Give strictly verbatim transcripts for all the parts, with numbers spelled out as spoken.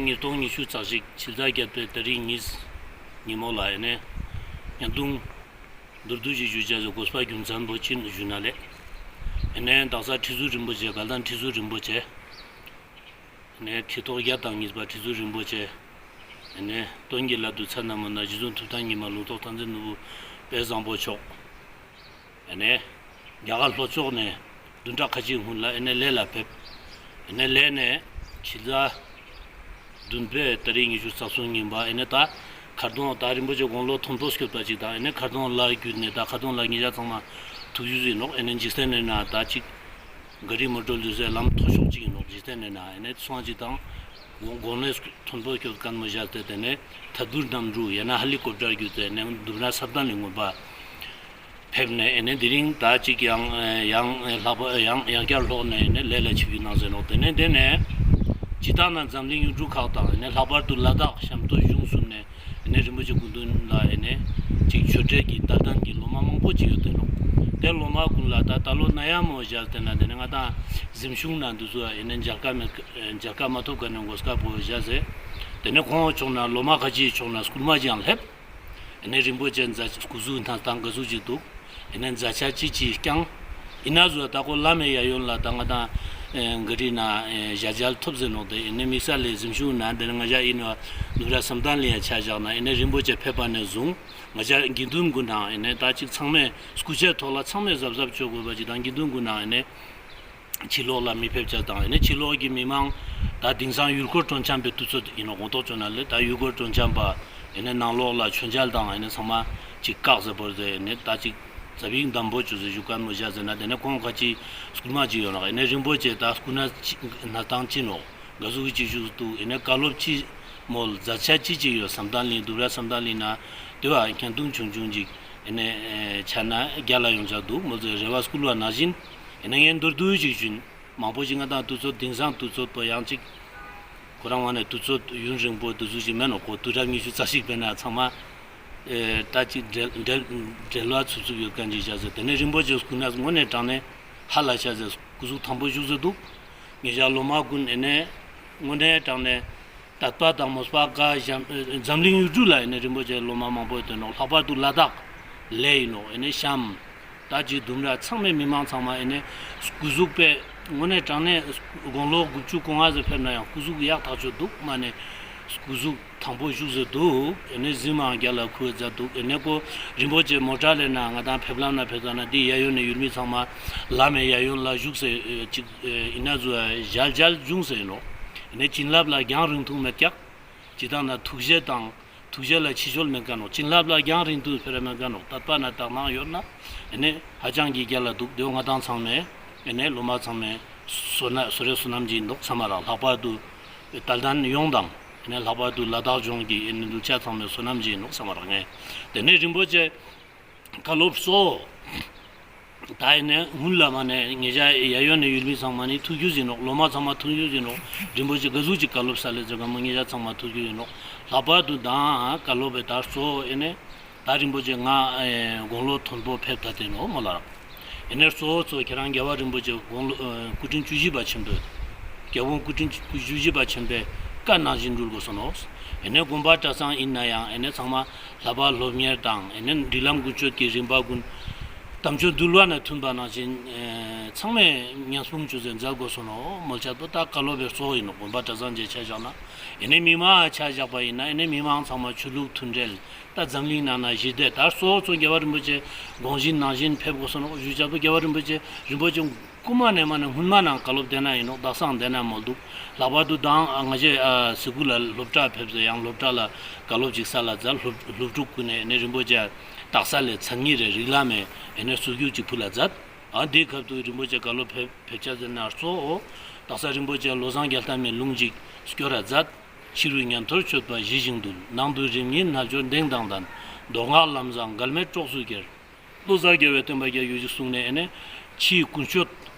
ཉིས་སྟོང་ཉི་ཤུ་རྩ་གཅིག་ཕྱི་ཟླ་བརྒྱད་པའི་ཏ་རིག་གཉིས་ཉིན་མོ་ལ་ཨེ་ནས་བརྙན་ཐུང་མདོར་བསྡུས་ཤིག་ཞུ་བྱ་ཟེར་དགོས་པ་རྒྱུ་མཚན་པོ་ཅི་ཞུ་ན་ལེ། ཨེ་ནས་དག་ས་ཁྲི་ཟུར་རིན་པོ་ཆེ་དགའ་ལྡན་ཁྲི་ཟུར་རིན་པོ་ཆེ། ཨེ་ནས་ཁྲི་ཐོག་བརྒྱ་དང་གཉིས་པ་ཁྲི་ཟུར་རིན་པོ་ཆེ། ཨེ་ནས་སྟོན་གྱི་བླ་བདུད་ཚ་ན་མོ་ན་རྗེ་བཙུན་ཐུབ་བསྟན་ཉི་མ་ལུང་རྟོགས་བསྟན་འཛིན་ནོར་བུ་དཔལ་བཟང་པོ་མཆོག་ཨེ་ནས་རྒྱ་གར་ལྷོ་ཕྱོགས་ནས་བདུན་ཕྲག་ཁ་ཅིག་སྔོན་ལ་ཨེ་ནས་ལས་ལ་ཕེབས། ཨེ་ནས་ལས་ནས་ཕྱི་ཟླ་བདུན་པའི་ཏ་རིག་ཉི་ཤུ་རྩ་གསུམ་ཉིན་པ་ཨེ་ནས་ད་མཁར་གདོང་ད་རིན་པོ་ཆེ་དགུང་ལོ་མཐོན་པོ་སྐྱོད་པ་ཅིག་དང་ཨེ་ནས་མཁར་གདོང་ལ་བརྒྱུད་ནས་ད་མཁར་གདོང་ལ་ཉེ་ཆར་ཚང་མ་ཐུགས་རྒྱུས་ཡིན་ནོག་ཨེ་ནས་འཇིག་རྟེན་ནས་ན་ད་ཅིག་ག་རི་མོ་ཊོ་ལུས་སའི་ལམ་མཐོ་ཤོས་ཅིག་ཡིན་ནོག་འཇིག་རྟེན་ནས་ན་ཨེ་ནས་སོང་ཅིག་དང་དགུང་ལོ་མཐོན་པོ་སྐྱོད་མཁན་མོ་བཞག་སྟེ་དེ་ནས་ཐད་འཕུར་གནམ་གྲུ་ཡང་ན་ཧེ་ལི་ཀོབ་ཊར་བརྒྱུད་དེ་ནས་ནུབ་ར་ས་བདག་གླིང་དགོན་པ་ཕེབས་ནས་ཨེ་ནས་དེ་རིང་ད་ཅིག་ཡང་ཡང་ལྷག་པ་ཡང་ཡང་བསྐྱར་ལྷོག་ནས་ཨེ་ནས་ལས་ལ་ཆིབས་བསྒྱུར་གནང་ཟེར་ནོག་དེ་ནས་དེ་ནས་ཇི་ལྟར་ན་འཛམ་གླིང་ཡུལ་གྲུ་ཁག་དང་ཨེ་ནས་ལྷག་པར་དུ་ལ་དྭགས་གཤམ་སྟོད་གཞུང་གསུམ་ནས་ཨེ་ནས་རིན་པོ་ཆེ་སྐུ་མདུན་ལ་ཨེ་ནས་ཅིག་ཆོས་འབྲེལ་གྱི་དད་ལྡན་གྱི་སློབ་མ་མང་པོ་ཅིག་ཡོད་དེ་ནོག་དེ་སློབ་མ་ཀུན་ལ་ད་ད་ལོ་ན་ཡ་མོ་བཞག་དེ་ན་དེ་ནས་ང་དང་གཟིམ་ཆུང་ན་འདི་ཚོ་ཨེ་ནས་མཇལ་ཁ་མེད་མཇལ་ཁ་མ་ཐོབ་ག་ནས་མགོ་སྐབས་པོ་བཞག་ཟེར། དེ་ནས་ཁོང་ཕྱོགས་ན་སློབ་མ་ཁ་ཅིག་ཕྱོགས་ན་སྐུལ་མ་ཅིག་ཡང་སླེབས། ཨེ་ནས་རིན་པོ་ཆེ་མཛད་སྐུ་གཟུགས་ཐང་སྟངས་ག་ཟུག་ཅིག་འདུག་ཨེ་ནས་མཛད་འཆར་ཅི་ཅིག་བསྐྱངས། ཡིན་ན་བཟོ་ད་ཁོ་བླ་མའི་ཡ་ཡོན་ལ་ད་ང་དང་ག་རི་ན་ཞལ་མཇལ་ཐོབ་ཟེར་ནོག་དེ་ཨེ་ནས་དམིགས་བསལ་ལས་གཟིམ་ཆུང་ན་འདིར་ང་ཞག་ཡིན་བ་ནུབ་ར་བསམ་གཏན་གླིང་ཡ་ཆ་བཞག་ན་ཨེ་ནས་རིན་པོ་ཆེ་ཕེབས་པ་ནས་བཟུང་ང་ཞག་དགེ་འདུན་ཀུན་ནང་ཨེ་ནས་ད་ཅིག་ཚང་མས་སྐུ་ཆས་ཐོག་ལ་ཚང་མས་གཟབ་གཟབ་བྱོས་དགོས་པ་ཅིག་དང་དགེ་འདུན་ཀུན་ནང་ཨེ་ནས་ཕྱི་ལོགས་ལ་མི་ཕེབས་ཆ་དང་ཨེ་ནས་ཕྱི་ལོགས་ཀྱི་མི་མང་ད་དེང་སང་ཡུལ་སྐོར་སྤྲོ་འཆམ་པའི་དུས་ཚོད་ཡིན་ནོག་དགོངས་རྟོགས་བྱུང་ན་ལས་ད་ཡུལ་སྐོར་སྤྲོ་འཆམ་པ་ཨེ་ནས་ནང་ལོགས་ལ་མཆོད་མཇལ་དང་ཨེ་ནས་ཚང་མ་ཅིག་བཀག་ཟེར་བོར་ཟེར་ཨེ་ནས་ད་ཅིག་ཛ་བིག་འདམ་པོ་བྱོས་ཟེར་ཞུ་མཁན་མོ་བཞག་ཟེར་ན་དེ་ནས་ཁོང་ཁ་ཅིག་སྐུལ་མ་ཅིག་ཡོད་ནོག་ཨེ་ནས་རིན་པོ་ཆེ་ད་སྐུ་ན་ཅིག་ན་སྟངས་ཅི་ནོག་ག་ཟུག་གི་ཅིག་བཞུགས་འདུག་ཨེ་ནས་བཀའ་སློབ་ཅི་མོལ་མཛད་འཆར་ཅི་ཅིག་ཡོད་བསམ་གཏན་གླིང་ནུབ་ར་བསམ་གཏན་གླིང་ན་དེ་བ་བརྙན་ཐུང་ཆུང་ཆུང་ཅིག་ཨེ་ནས་ཆ་ན་རྒྱ་ལ་ཡོང་ཆ་འདུག་མོལ་ཟེར་རེ་བ་སྐུལ་བ་ནང་བཞིན་ཨེ་ནས་ངས་མདོར་བསྡུས་ཅིག་ཞུས། མང་པོ་ཞིག་ང་དང་དུས་ཚོད་དེང་སང་དུས་ཚོད་པོ་ཡང་ཅིག་ཁོ་རང་བ་ནས་དུས་ཚོད་ཡུན་རིང་པོ་དུས་ཚོད་ཞིག་མེད་ནོ་ཁོ་དུས་རབས་ཉི་ཤུ་རྩ་གཅིག་པའི་ནང་ཚང་མ་ཨེ་ད་ཅིག་འབྲེལ་འབྲེལ་འབྲེལ་བ་ཚུབ་ཚུབ་ཡོད་མཁན་ཅིག་བྱ་ཟེར་དེ་ནས་རིན་པོ་ཆེ་སྐུ་ན་དངོས་གནས་དྲང་གནས་ཧ་ལ་བྱ་ཟེར་སྐུ་གཟུགས་ཐང་པོ་བཞུགས་ཟེར་འདུག་ངེད་ཅག་སློབ་མ་ཀུན་ཨེ་ནས་དངོས་གནས་དྲང་གནས་དད་པ་དང་མོས་པ་དགའ་ཞམ་འཛམ་གླིང་ཡུལ་གྲུ་ལ་ཨེ་ནས་རིན་པོ་ཆེ་སློབ་མ་མང་པོ་ཡོད་དེ་ནོ་ལྷག་པར་དུ་ལ་དྭགས་ལས་ཡིན་ནོ་ཨེ་ནས་ཤམ། ད་ཅིག་ལྡུམ་ར་ཚང་མའི་མི་མང་ཚང་མ་ཨེ་ནས་སྐུ་གཟུགས་པས་དངོས་གནས་དྲང་གནས་དགུང་ལོ་དགུ་བཅུ་གོ་ལྔ་ཙམ་ཕེབས་ན་ཡང་སྐུ་གཟུགས་ཡག་ཐག་ཆོད་འདུག་མ་ནས་སྐུ་གཟུགས་དང་པོ་བཞུགས་ཟེར་འདུག་ཨེ་ནས་གཟིམ་མང་རྒྱ་ལ་ཁུར་མཛད་འདུག་ཨེ་ནས་ཁོ་རིན་པོ་ཆེ་མོ་ཊ་ལས་ན་ང་དང་ཕེབས་ལམ་ན་ཕེབས་ཙ་ན་འདི་གཡས་གཡོན་ནས་ཡུལ་མི་ཚང་མ་བླ་མའི་གཡས་གཡོན་ལ་བཞུགས་ཟེར་ཅིག་ཨེ་ན་ཟུ་ཡ་ཞལ་མཇལ་བྱུང་ཟེར་ནོ། ཨེ་ནས་བྱིན་རླབས་ལ་རྒྱང་རིང་ཐུང་མེད་ཀྱག་ཇི་ལྟར་ན་ཐུགས་རྗེ་དང་། ཐུགས་རྗེ་ལ་ཕྱི་བཤོལ་མེད་མཁན་ནོ། བྱིན་རླབས་ལ་རྒྱང་རིང་དུ་འཕེལ་མེད་མཁན་ནོ། དད་པ་ན་དག་སྣང་ཡོད་ན། ཨེ་ནས་ཧ་ཅང་གི་རྒྱ་ལ་འདུག་དེ་ང་དང་ཚང་མས་ཨེ་ནས་སློབ་མ་ཚང་མས་བསོད་ན་བསོད་རེ་བསོད་ནམས་ཀྱི་འདུག་ཚང་མ་རང་ལྷག་པར་དུ་དད་ལྡན་ཡོངས་དང་ཨེ་ནས་ལྷག་པར་དུ་ལ་དྭགས་ལྗོངས་ཀྱི་ཨེ་ནས་གདུལ་བྱ་ཚང་མས་བསོད་ནམས་ཀྱི་འདུག་ཚང་མ་རང་ངས་དེ་ནས་རིན་པོ་ཆེ། བཀའ་སློབ་སོ། ད་ཡིན་ནས་སྔོན་ལ་མ་ནས་ངེད་ཅག་གཡས་གཡོན་ནས་ཡུལ་མི་ཚང་མ་ནི་ཐུགས་རྒྱུས་ཡིན་ནོག་སློབ་མ་ཚང་མ་ཐུགས་རྒྱུས་ཡིན་ནོག་རིན་པོ་ཆེ་ག་ཟུག་ཅིག་བཀའ་སློབ་ས་ལེ་ཟེར་ག་མོ་ངེད་ཅག་ཚང་མ་ཐུགས་རྒྱུས་ཡིན་ནོག་ལྷག་པར་དུ་དང་བཀའ་སློབ་པའི་ད་གཙོ་བོ་ཨེ་ནས་ད་རིན་པོ་ཆེ་ང་དགུང་ལོ་མཐོན་པོ་ཕེབས་ད་དེ་ནོ་མོ་ལ་རག་ཨེ་ནས་གཙོ་བོ་གཙོ་ཁྱེད་རང་རྒྱལ་བ་རིན་པོ་ཆེ་དགུང་ལོ་སྐུ་ཕྲེང་བཅུ་བཞི་པ་ཆེན་པོས་རྒྱལ་བ་སྐུ་ཕྲེང་བཅུ་བཞི་པ་ཆེན་པོས་བཀའ་གནང་བཞིན་འགྲུལ་དགོས་སོ་ནོ། ཨེ་ནས་དགོན་པ་གྲྭ་ཚང་ཡིན་ན་ཡང་ཨེ་ནས་ཚང་མ་བསླབ་པ་སློབ་གཉེར་དང་ཨེ་ནས་སྒྲིག་ལམ་ཀུན་སྤྱོད་ཀྱི་རིམ་པ་ཀུན་དམ་ཆོས་འདུལ་བ་ནས་མཐུན་པ་ནང་བཞིན་ཚང་མས་ཉམས་སྲུང་ཅུ་ཟེར་མཛད་དགོས་སོ་ནོ་མོལ་ཆ་པོ་ད་བཀའ་སློབ་པའི་གཙོ་བོ་ཡིན་ནོ། དགོན་པ་གྲྭ་ཚང་བཅས་ཆ་བཞག་ན་ཨེ་ནས་མི་མང་ཆ་བཞག་པ་ཡིན་ན་ཨེ་ནས་མི་མང་ཚང་མ་ཆོས་ལུགས་མཐུན་འབྲེལ་ད་འཛམ་གླིང་ནང་ན་ཞི་བདེ་ད་གཙོ་བོ་གཙོ་རྒྱལ་བ་རིན་པོ་ཆེ་དགོངས་བཞིན་ནང་བཞིན་ཕེབས་དགོས་སོ་ནོ་ཞུ་ཆ་པོ་རྒྱལ་བ་རིན་པོ་ཆེ་རིན་པོ་ཆེ། རྐུན་མ་ནས་མ་ནས་སྔོན་མ་ནང་བཀའ་སློབ་བསྟན་ན་ཡིན་ནོ་དག་སང་བསྟན་ན་མོལ་འདུག་ལྷག་པར་དུ་དང་ང་ཅེ་སི་ཁུ་ལ་སློབ་གྲྭ་ཕེབས་ཟེར་ཡང་སློབ་གྲྭ་ལ་བཀའ་སློབ་ཅིག་ས་ལ་མཛད་སློབ་སློབ་ཕྲུག་ཀུན་ནས་ནི་རིན་པོ་ཆེ་དག་ས་ལས་མཚན་ཉིད་རེ་རིགས་ལམ་མེ་ཡེ་ནས་སྲོལ་རྒྱུག་ཅིག་ཕུལ་ལ་མཛད། ཨ་འདིའི་སྐབས་དུ་རིན་པོ་ཆེ་བཀའ་སློབ་ཕེབས་ཕེབས་ཆ་ཟེར་ན་གཙོ་བོ་དག་ས་རིན་པོ་ཆེ་བློ་བཟང་རྒྱལ་ཐམ་མའི་ལུང་ཅིག་སྐྱོར་ར་མཛད། ཕྱི་རུ་ཉན་ཐོས་སྤྱོད་པ་ཞི་ཞིང་དུལ། ནང་དུ་རིམ་གཉིས་རྣལ་འབྱོར་གདེང་དང་ལྡན། མདོ་སྔགས་ལམ་བཟང་འགལ་མེད་གྲོགས་སུ་འཁྱེར། བློ་བཟང་རྒྱལ་བའི་བསྟན་པ་རྒྱས་ཡོད་ཅིག་གསུངས་ནས་ཨེ་ནས་ཕྱིའི་ཀུན་སྤྱོད་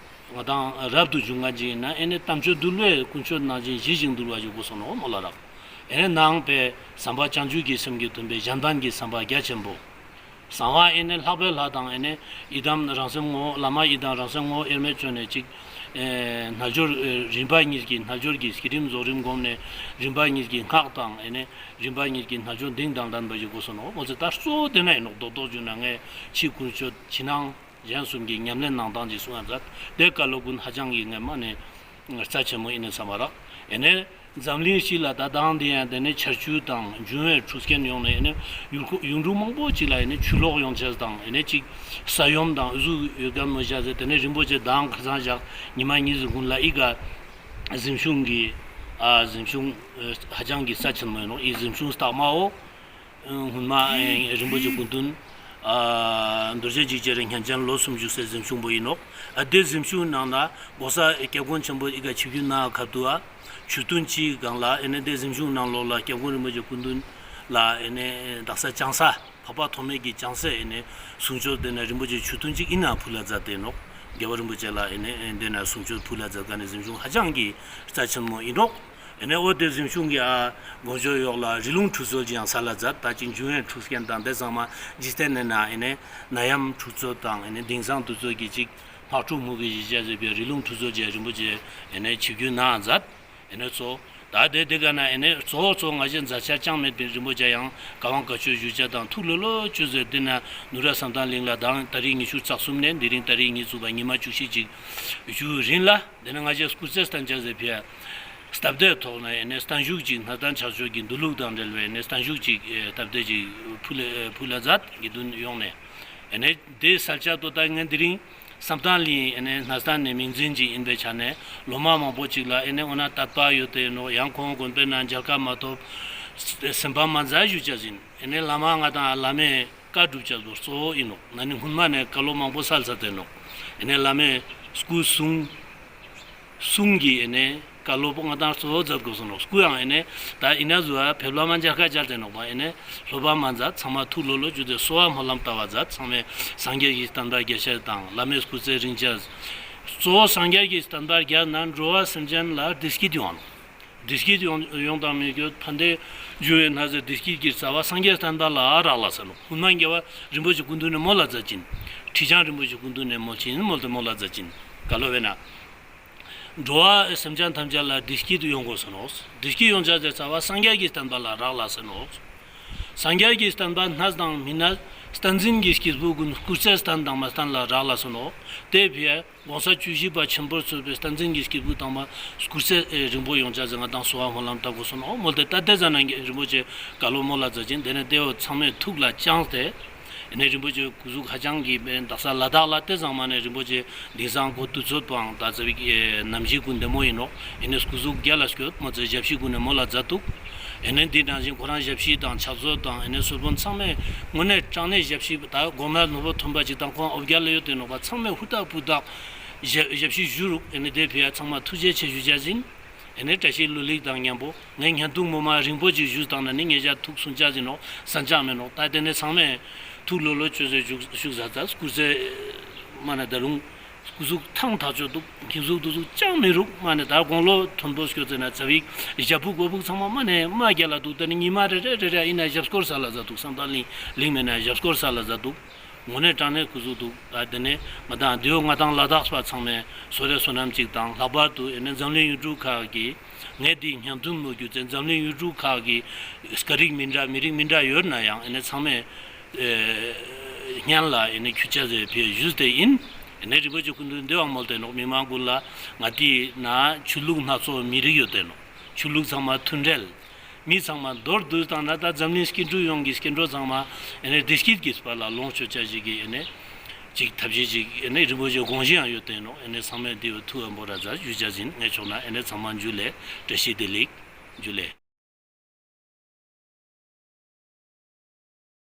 ང་དང་རབ་ཏུ་བྱུང་ང་ཅིག་ཡིན་ན་ཨེ་ནས་དམ་ཆོས་འདུལ་བའི་ཀུན་སྤྱོད་ནང་བཞིན་ཞི་ཞིང་དུལ་བ་ཞིག་དགོས་སོ་ནོ་མོ་ལ་རག་ཨེ་ནས་ནང་པའི་བསམ་པ་བྱང་ཆུབ་ཀྱི་སེམས་ཀྱི་མཐུན་པའི་གཞན་ཕན་གྱི་བསམ་པ་རྒྱ་ཆེན་པོ། གསང་བ་ཨེ་ནས་ལྷག་པའི་ལྷ་དང་ཨེ་ནས་ཡི་དམ་རང་སེམས་ངོ་བོ། བླ་མ་ཡི་དམ་རང་སེམས་ངོ་བོ་དབྱེར་མེད་བྱོན་ནས་གཅིག་ཨེ་རྣལ་འབྱོར། ཨེ་རིམ་པ་གཉིས་ཀྱི་རྣལ་འབྱོར་གྱི་བསྐྱེད་རིམ་རྫོགས་རིམ་བསྒོམས་ནས། རིམ་པ་གཉིས་ཀྱི་སྔགས་དང་ཨེ་ནས་རིམ་པ་གཉིས་ཀྱི་རྣལ་འབྱོར་འབྲིང་དང་ལྡན་པ་ཞིག་དགོས་སོ་ནོ། འོ་ཙི་ད་གཙོ་བོ་དེ་ན་ཡིན་ནོ། རྡོག་རྡོག་བརྗོད་ན་ངས་ཕྱི་ཀུན་སྤྱོད་ཕྱི་ནང་གཞན་གསུམ་གྱི་ཉམས་ལེན་གནང་སྟངས་ཀྱི་གསུང་ཡང་མཛད་དེ། བཀའ་སློབ་ཀུན་ཧ་ཅང་གི་ངས་མ་ནས་རྩ་ཆེན་མོ་ཡིན་ནས་བསམ་པ་རག་ཨེ་ནས་འཛམ་གླིང་སྤྱི་ལ་ད་ལྟའང་འདི་ཡང་དེ་ནས་ཆར་ཆུ་དང་འབྱུང་བའི་འཁྲུག་རྐྱེན་ཡོང་ནས་ཨེ་ནས་ཡུལ་ཁོ་ཡུལ་གྲུ་མང་པོ་ཅིག་ལ་ཨེ་ནས་ཆུ་ལོག་ཡོང་ཆས་དང་ཨེ་ནས་ཅིག་ས་ཡོམ་དང་ཨུ་ཟུག་ཡོད་གམ་མོ་བཞག་ཟེར། དེ་ནས་རིན་པོ་ཆེ་མདང་ཁ་སང་བཞག་ཉི་མ་གཉིས་ཟིག་གུན་ལ་ཨི་ག་གཟིམ་ཆུང་གི་ཨ་གཟིམ་ཆུང་ཨ་ཧ་ཅང་གི་རྩ་ཆེན་མོ་ཡིན་ནོ། ཨི་གཟིམ་ཆུང་སྟག་མའོ། སྔོན་མ་རིན་པོ་ཆེ་སྐུ་མདུན་རྡོ་རྗེ་འཇིགས་བྱེད་རིང་སྙན་ཅན་ལོ་སུམ་ཅུ་སའི་གཟིམ་ཆུང་པོ་ཡིན་ནོ། ཨ་དེ་གཟིམ་ཆུང་ནང་ན་གོ་ས་སྐྱབས་མགོན་ཆེན་པོ་ཨི་ག་ཆིབས་བསྒྱུར་གནང་ཁ་ཐུག་ཨ་ཆུ་ཐུན་གཅིག་སྒང་ལ་ཨེ་ནས་དེ་གཟིམ་ཆུང་ནང་ལོགས་ལ་སྐྱབས་མགོན་རིན་པོ་ཆེ་སྐུ་མདུན་ལ་ཨེ་ནས་དག་ས་བྱང་ས་འཕགས་པ་ཐོགས་མེད་ཀྱི་བྱང་ས་ཨེ་ནས་གསུང་ཆོས་དེ་ན་རིན་པོ་ཆེ་ཆུ་ཐུན་གཅིག་ཨི་ན་ཕུལ་ལ་མཛད་དེ་ནོ། རྒྱལ་བ་རིན་པོ་ཆེ་ལ་ཨེ་ནས་དེ་ན་གསུང་ཆོས་ཕུལ་ལ་མཛད་ག་ནས་གཟིམ་ཆུང་ཧ་ཅང་གི་རྩ་ཆེན་མོ་ཡིན་ནོ། ཨེ་ནས་འོ་དེ་གཟིམ་ཆུང་གི་ཨ་དགོན་ཆོས་འོག་ལ་རི་ལུང་འཁྲུག་རྩོད་ཅིག་ཡང་ས་ལ་མཛད། ད་ཅིག་འབྱུང་བའི་འཁྲུག་རྐྱེན་དང་དེ་ཚང་མ་འཇིག་རྟེན་ནས་ན་ཨེ་ནས་ནད་ཡམས་འཁྲུག་རྩོད་དང་ཨེ་ནས་དེང་སང་དུས་ཚོད་ཀྱི་ཅིག་ཕག་ཕྲུག་མུ་གེ་ཡི་བྱ་ཟེར་བའི་རི་ལུང་འཁྲུག་རྩོད་ཅིག་རིན་པོ་ཆེ་ཨེ་ནས་ཆིབས་བསྒྱུར་གནང་མཛད། ཨེ་ནས་གཙོ་ད་དེ་དེ་ག་ན་ཨེ་ནས་གཙོ་བོ་གཙོ་ང་ཞེ་མཛའ་ཆ་ཅང་མེད་པའི་རིན་པོ་ཆེ་ཡང་བཀའ་དབང་བཀའ་ཆོས་ཞུ་བྱ་དང་ཐུགས་ལྷོད་ལྷོད་བཅུག་ཟེར། དེ་ན་ནུབ་ར་བསམ་གཏན་གླིང་ལ་དང་ཏ་རིག་ཉི་ཤུ་རྩ་གསུམ་ནས་འདི་རིང་ཏ་རིག་ཉི་ཤུ་རྩ་བ་ཉི་མ་བཅུ་བཞི་ཅིག་བཞུགས་རིང་ལ། དེ་ནས་ང་ཞེ་སྐུ་ཚེ་བརྟན་བྱ་ཟེར་ཕི་ཡ་སྟབས་བདེ་ཐོག་ནས་ཨེ་ནས་བརྟན་བཞུགས་ཅིག་སྣར་ཐང་ཕྱག་མཆོད་ཀྱི་འདུལ་ལུགས་དང་འབྲེལ་བའི་ཨེ་ནས་བརྟན་བཞུགས་ཅིག་ཨེ་སྟབས་བདེ་ཅིག་ཕུལ་ཕུལ་ལ་མཛད། དགེ་འདུན་ཡོངས་ནས་ཨེ་ནས་དེ་གསལ་ཆ་དོ་ད་ངས་འདི་རིང་བསམ་གཏན་གླིང་ཨེ་ནས་སྣར་ཐང་ནས་མིང་འཛིན་ཅིག་ཡིན་པའི་ཆ་ནས་ལོ་མང་མང་པོ་ཅིག་ལ་ཨེ་ནས་འོ་ན་དད་པ་ཡོད་དེ་ནོ། ཡང་ཁོང་དགོན་པའི་ནང་མཇལ་ཁ་མ་ཐོབ་སེམས་པ་མ་མཛའ་ཞུ་བྱ་ཟིན། ཨེ་ནས་བླ་མ་ང་དང་བླ་མས་བཀའ་སྒྲུབ་བྱ་དགོས་གཙོ་བོ་ཡིན་ནོ། ན་ནིང་སྔོན་མ་ནས་བཀའ་སློབ་མང་པོ་སལ་ཚར་ཏེ་ནོ། ཨེ་ནས་བླ་མས་སྐུ་གསུང་གསུང་གི་ཨེ་ནས་བཀའ་སློབ་ང་དང་གཙོ་བོ་མཛད་དགོས་སོང་ནོ། སྐུ་ཡང་ཨེ་ནས་ད་ཨི་ན་ཟུ་བ་ཕེབས་ལ་མ་མཇལ་ཁ་བཅར་ཏེ་ནོ་པ། ཨེ་ནས་སློབ་པ་མ་མཛད། ཚང་མ་ཐུགས་ལྷོད་ལྷོད་བཅུག་སྟེ་གསོལ་བ་སྨོན་ལམ་བཏབ་པ་མཛད། ཚང་མས་སངས་རྒྱས་ཀྱི་བསྟན་པ་རྒྱས་ཤ་དང་བླ་མའི་སྐུ་ཚེ་རིང་ཆ། གཙོ་བོ་སངས་རྒྱས་ཀྱི་བསྟན་པ་རྒྱས་ན་འགྲོ་བ་སེམས་ཅན་ལ་བདེ་སྐྱིད་ཡོང་ནོ། བདེ་སྐྱིད་ཡོང་ཡོང་དང་མི་དགོས་ཕན་བདེ་འབྱུང་བའི་ན་ཟེར། བདེ་སྐྱིད་ཀྱི་རྩ་བ་སངས་རྒྱས་བསྟན་པ་ལ་རག་ལ་ཟེར་ནོ། སྔོན་མ་རྒྱལ་བ་རིན་པོ་ཆེ་སྐུ་མདུན་ནས་མོལ་ལ་མཛད་ཅིང་། ཁྲི་བྱང་རིན་པོ་ཆེ་སྐུ་མདུན་ནས་མོལ་ཅིང་མོལ་ཏེ་མོལ་ལ་མཛད་ཅིང་། བཀའ་སློབ་བས་ན། འགྲོ་བ་སེམས་ཅན་ཐམས་ཅད་ལ་བདེ་སྐྱིད་ཡོང་དགོས་ཟེར་ནོ། བདེ་སྐྱིད་ཡོང་བྱ་ཟེར་རྩ་བ་སངས་རྒྱས་ཀྱི་བསྟན་པ་ལ་རག་ལ་ཟེར་ནོ། སངས་རྒྱས་ཀྱི་བསྟན་པ་གནས་དང་མི་གནས་བསྟན་འཛིན་གྱི་སྐྱེས་བུ་ཀུན་སྐུ་ཚེ་བརྟན་དང་མ་བརྟན་ལ་རག་ལ་ཟེར་ནོ། དེ་ཕི་ཡ། གོང་ས་བཅུ་བཞི་པ་ཆེན་པོར་གཙོས་པའི་བསྟན་འཛིན་གྱི་སྐྱེས་བུ་དམ་པ་སྐུ་ཚེ་རིང་པོ་ཡོང་བྱ་ཟེར་ང་དང་གསོལ་བ་སྨོན་ལམ་བཏབ་དགོས་སོང་ནོ། མོལ་ཏེ་ད་ལྟའི་ཟ་ན་རིན་པོ་ཆེ་བཀའ་སློབ་མོལ་ལ་མཛད་ཅིང་། དེ་ནས་དེ་བོ་ཚང་མས་ཐུགས་ལ་བཅངས་ཏེ། ཨེ་ནས་རིན་པོ་ཆེ་སྐུ་གཟུགས་ཧ་ཅང་གི་དག་ས་ལ་དྭགས་ལ་དེ་ཚང་མ་ནས་རིན་པོ་ཆེ་དེང་སང་གོ་དུས་ཚོད་པའང་ད་ཚ་བིག་ནམ་ཞིག་ཀུན་བདེ་མོ་ཡིན་ནོ། ཨེ་ནས་སྐུ་གཟུགས་རྒྱ་ལ་སྐྱོད་མོ་ཚེ་ཞབས་ཕྱི་ཀུན་ནས་མོལ་ལ་མཛད་འདུག་ཨེ་ནས་འདི་ནང་བཞིན་ཁོ་རང་ཞབས་ཕྱི་དང་ཕྱག་མཛོད་དང་ཨེ་ནས་གསོལ་དཔོན་ཚང་མས་དངོས་གནས་དྲང་གནས་ཞབས་ཕྱི་ད་དགོང་མོ་ནོར་བུ་ཐོན་པ་ཅིག་དང་ཁོང་ཨོ་རྒྱ་ལ་ཡོད་དེ་ནོ་པ། ཚང་མས་ཧུར་ཐག་ཕུར་ཐག་ཞབས་ཞབས་ཕྱི་ཞུ་རུག་ཨེ་ནས་དེ་ཕི་ཡ་ཚང་མ་ཐུགས་རྗེ་ཆེ་ཞུ་བྱ་ཟིན། ཨེ་ནས་བཀྲ་ཤིས་ལོ་ལེགས་དང་མཉམ་པོ་ངས་བརྙན་ཐུང་མོ་མ་རིང་པོ་ཅིག་ཞུས་བཏང་ན་ནི་ངེད་ཅག་ཐུགས་སུན་ཆ་ཟིན་ནོ་སན་ཆ་མེད་ནོ། ད་དེ་ནས་ཚང་མས་ཐུགས་ལྷོད་ལྷོད་བཅོས་ཟེར་བཞུགས་བཞུགས་ཟ་ད་སྐུ་ཚེ་མ་ན་ད་རུང་། སྐུ་གཟུགས་ཐང་ཐག་ཆོད་འདུག་མཁན་གཟུགས་འདུག་གཟུགས་ཅང་མི་རུག་མ་ནས་ད་དགུང་ལོ་མཐོན་པོ་སྐྱོད་ཚེ་ན་ཚ་བིག་ཞབས་ཕུག་གོ་ཕུག་ཚང་མ་མ་ནས་མ་རྒྱ་ལ་འདུག་ད་ནི་ཉི་མ་རེ་རེ་རེ་རེ་ཡིན་ན་ཞབས་སྐོར་ས་ལ་ཟ་འདུག་བསམ་ད་ལིང་ལིང་མེད་ན་ཞབས་སྐོར་ས་ལ་ཟ་འདུག་དངོས་གནས་དྲང་གནས་སྐུ་གཟུགས་འདུག་ད་དེ་ནས་ང་དང་འདི་འོ་ང་དང་ལ་དྭགས་པ་ཚང་མས་སོ་རེ་བསོད་ནམས་གཅིག་དང་ལྷག་པར་དུ་ཨེ་ནས་འཛམ་གླིང་ཡུལ་གྲུ་ཁག་གི་ངས་འདི་བརྙན་ཐུང་མོ་བརྒྱུད་ཚེ་འཛམ་གླིང་ཡུལ་གྲུ་ཁག་གི་སྐད་རིགས་མི་འདྲ་མི་རིགས་མི་འདྲ་ཡོད་ན་ཡང་ཨེ་ནས་ཚང་མས། སྙན་ལ་ཨེ་ནས་ཁྱུ་ཆ་ཟེར་ཕེ་ཞུས་ཏེ་ཡིན། ཨེ་ནས་རིན་པོ་ཆེ་སྐུ་མདུན་འདི་བང་མོལ་ཏེ་ནོག་མི་མང་ཀུན་ལ་ང་ཏི་ན་ཆོས་ལུགས་སྣ་ཚོགས་མི་རིགས་ཡོད་དེ་ནོག་ཆོས་ལུགས་ཚང་མ་མཐུན་འབྲེལ། མི་ཚང་མ་མདོར་བསྡུས་བཏང་ན་ད་འཛམ་གླིང་སྐྱེ་འགྲོ་ཡོངས་ཀྱི་སྐྱེ་འགྲོ་ཚང་མ་ཨེ་ནས་བདེ་སྐྱིད་ཀྱི་བར་ལ་ལོངས་སྤྱོད་བྱ་ཞིག་གི་ཨེ་ནས་ཅིག་ཐབས་ཤེས་ཅིག་ཨེ་ནས་རིན་པོ་ཆེ་དགོངས་གཞི་ཡང་ཡོད་དེ་ནོག་ཨེ་ནས་ཚང་མས་འདི་བ་ཐུགས་འབོ་ར་ཛ་ཞུ་བྱ་ཟིན། ངས་ཆོག་ན་ཨེ་ནས་ཚང་མ་འཇུ་ལེ། བཀྲ་ཤིས་བདེ་ལེགས། འཇུ་ལེ།